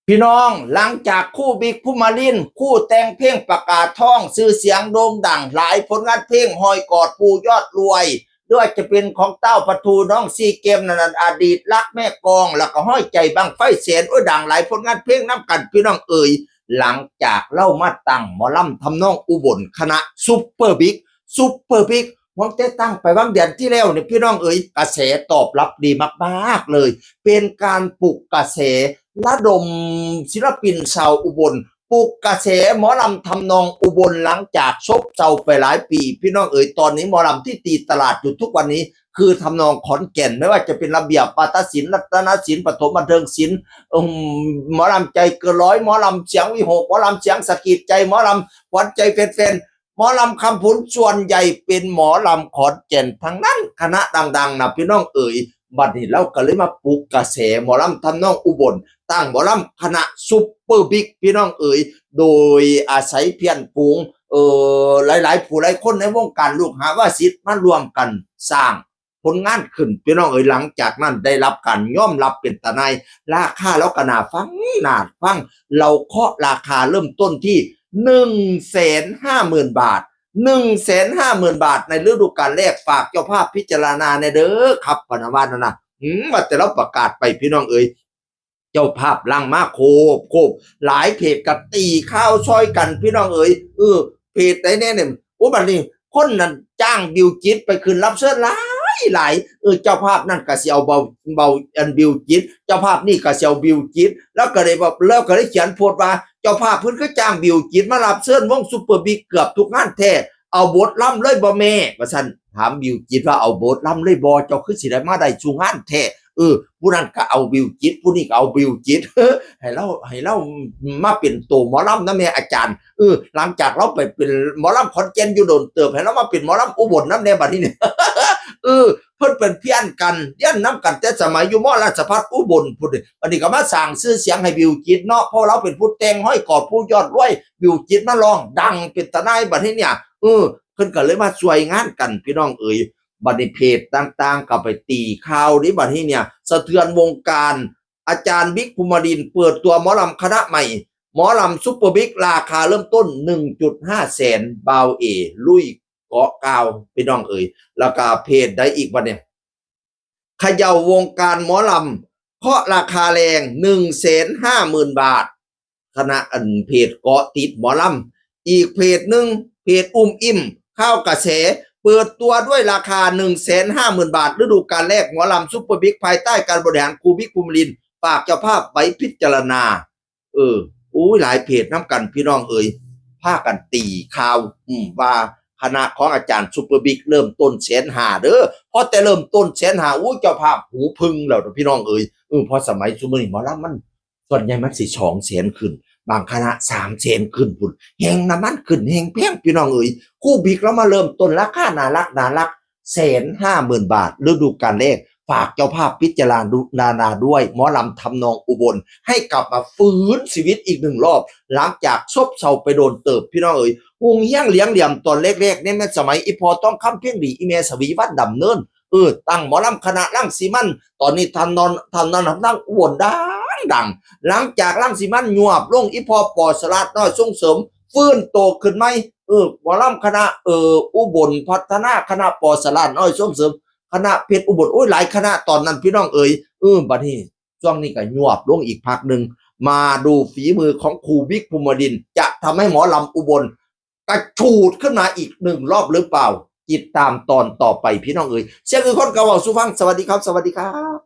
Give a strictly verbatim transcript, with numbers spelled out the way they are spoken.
พี่น้อง หลังจากครูบิ๊กภูมิลิน ครูแต่งเพลงประกาศท้อง ชื่อเสียงโด่งดัง หลายผลงานเพลง ฮอยกอดปู่ยอดรวย หรือว่าจะเป็นของเต้าปะทู น้องซีเกม นั่นนะ อดีตรักแม่กอง แล้วก็ฮอยใจบั้งไฟแสน โอ้ย ดังหลายผลงานเพลงนำกัน พี่น้องเอ๋ย หลังจากเล่ามาตั้งหมอลำทำนองอุบล คณะซุปเปอร์บิ๊ก ซุปเปอร์บิ๊ก หวังแต่ตั้งไปหว่างเดือนที่แล้วเนี่ย พี่น้องเอ๋ย กระแสตอบรับดีมากๆเลย เป็นการปลุกกระแส ระดมศิลปินชาวอุบล ปลุกกระแสหมอลำทำนองอุบล หลังจากซบเซาไปหลายปี พี่น้องเอ๋ย ตอนนี้หมอลำที่ตีตลาดอยู่ทุกวันนี้ คือทำนองขอนแก่น ไม่ว่าจะเป็นระเบียบวาทศิลป์ รัตนศิลป์ ปฐมบันเทิงศิลป์ อืม หมอลำใจเกินร้อย หมอลำเสียงวิหค หมอลำเสียงสะกิดใจ หมอลำขวัญใจแฟนๆ หมอลำคำผุน ส่วนใหญ่เป็นหมอลำขอนแก่นทั้งนั้น คณะดังๆนะ พี่น้องเอ๋ย บัดนี้เราก็เลยมาปลุกกระแสหมอลำทำนองอุบล ตั้งหมอลำคณะซุปเปอร์บิ๊ก พี่น้องเอ๋ย โดยอาศัยเพี้ยนฝูง เอ่อ หลายๆผู้หลายคนในวงการลูกหาว่าศิษย์มาร่วมกันสร้างผลงานขึ้น พี่น้องเอ๋ย หลังจากนั้นได้รับการยอมรับเป็นตาหน่าย ราคาเราก็น่าฟัง น่าฟัง เราเคาะราคาเริ่มต้นที่ หนึ่งแสนห้าหมื่น บาท หนึ่งแสนห้าหมื่น บาท ในฤดูกาลแรก ฝากเจ้าภาพพิจารณาแน่เด้อครับ พะนะว่านั่นนะ อืม ว่าแต่เราประกาศไป พี่น้องเอ๋ย เจ้าภาพหลั่งมาโคบโคบ หลายเพจก็ตีข่าวซอยกัน พี่น้องเอ๋ย เออ เพจใดแน่เนี่ย โอ้ บัดนี้คนนั้นจ้างบิวจิตไปขึ้นรับเชิญหลายหลาย เออ เจ้าภาพนั่นก็สิเอาเบา เบาอันบิวจิต เจ้าภาพนี่ก็สิเอาบิวจิต แล้วก็เลยบอก แล้วก็เลยเขียนโพสต์ว่า เจ้าภาพเพิ่นก็จ้างบิวจิตมารับเชิญวงซุปเปอร์บิ๊กเกือบทุกงานแท้ เอาบทลำเลยบ่แม่ ว่าซั่น ถามบิวจิตว่าเอาบทลำเลยบ่ เจ้าคือสิได้มาได้สู่งานแท้ เออ ผู้นั้นก็เอาบิวจิต ผู้นี้ก็เอาบิวจิต ให้เรา ให้เรามาเป็นตัวหมอลำนะแม่อาจารย์ เออ หลังจากเราไปเป็นหมอลำขอนแก่นอยู่โดนเติบ ให้เรามาเป็นหมอลำอุบลนำแน่บัดนี้เนี่ย เออ เพิ่นเป็นเพี้ยนกัน เรียนนำกันแต่สมัยอยู่มอราชภัฏอุบลพุ้นเด้ บัดนี้ก็มาสร้างชื่อเสียงให้บิวจิตเนาะ เพราะเราเป็นผู้แต่งฮอยกอดปู่ยอดรวย บิวจิตมาร้องดังเป็นตาหน่ายบัดนี้เนี่ย เออ เพิ่นก็เลยมาช่วยงานกัน พี่น้องเอ๋ย บัดนี้เพจต่างๆก็ไปตีข่าวเด้ บัดนี้เนี่ย สะเทือนวงการ อาจารย์บิ๊กภูมิลินเปิดตัวหมอลำคณะใหม่ หมอลำซุปเปอร์บิ๊ก ราคาเริ่มต้น หนึ่งจุดห้าแสน บ่าวเอ ลุยเกาะกาว พี่น้องเอ๋ย แล้วก็เพจใดอีกบัดเนี่ย เขย่าวงการหมอลำ เคาะราคาแรง หนึ่งแสนห้าหมื่น บาท คณะอันเพจเกาะติดหมอลำ อีกเพจหนึ่ง เพจอุ้มอิ่ม ข่าวกระแส เปิดตัวด้วยราคา หนึ่งแสนห้าหมื่น บาท ฤดูกาลแรก หมอลำซุปเปอร์บิ๊ก ภายใต้การบริหารครูบิ๊กภูมิลิน ฝากเจ้าภาพไว้พิจารณา เออ อุ้ย หลายเพจนำกัน พี่น้องเอ๋ย พากันตีข่าว อืม ว่าคณะของอาจารย์ซุปเปอร์บิ๊กเริ่มต้นแสนห้าเด้อ พอแต่เริ่มต้นแสนห้า อุ้ย เจ้าภาพหูพึ่งแล้วเด้อ พี่น้องเอ๋ย เออ เพราะสมัยซุมื้อนี้หมอลำมัน ส่วนใหญ่มันสิสองแสนขึ้น บางคณะสามแสนขึ้นพุ้น แฮงน้ำมันขึ้น แฮงแพง พี่น้องเอ๋ย ครูบิ๊กเรามาเริ่มต้นราคาน่ารัก น่ารัก แสนห้าหมื่น บาท ฤดูกาลแรก ฝากเจ้าภาพพิจารณาด้วย หมอลำทำนองอุบล ให้กลับมาฟื้นชีวิตอีกหนึ่งรอบ หลังจากซบเซาไปโดนเติบ พี่น้องเอ๋ย ฮุ่งเฮี้ยงเหลียงเหลี่ยมตอนแรกๆเนี่ย แม่นสมัยอีพ่อทองคำเพ็งดี อีแม่สวีวรรณดำเนิน เออ ตั้งหมอลำคณะรังสิมัน ตอนนี้ทำนอง ทำนอง ทำนองอุบลดังดัง หลังจากรังสิมันยวบลง อีพ่อปอสลัดน้อยส่งเสริม ฟื้นโตขึ้นใหม่ เออ หมอลำคณะ เออ อุบลพัฒนา คณะปอสลัดน้อยส่งเสริม คณะเพชรอุบล โอ้ย หลายคณะตอนนั้น พี่น้องเอ๋ย เออ บัดนี้ ช่วงนี้ก็ยวบลงอีกพักหนึ่ง มาดูฝีมือของครูบิ๊กภูมิลิน จะทำให้หมอลำอุบลกระฉูดขึ้นมาอีกหนึ่งรอบหรือเปล่า ติดตามตอนต่อไป พี่น้องเอ๋ย เสียงคือคนเก่าเว้าสู่ฟัง สวัสดีครับ สวัสดีครับ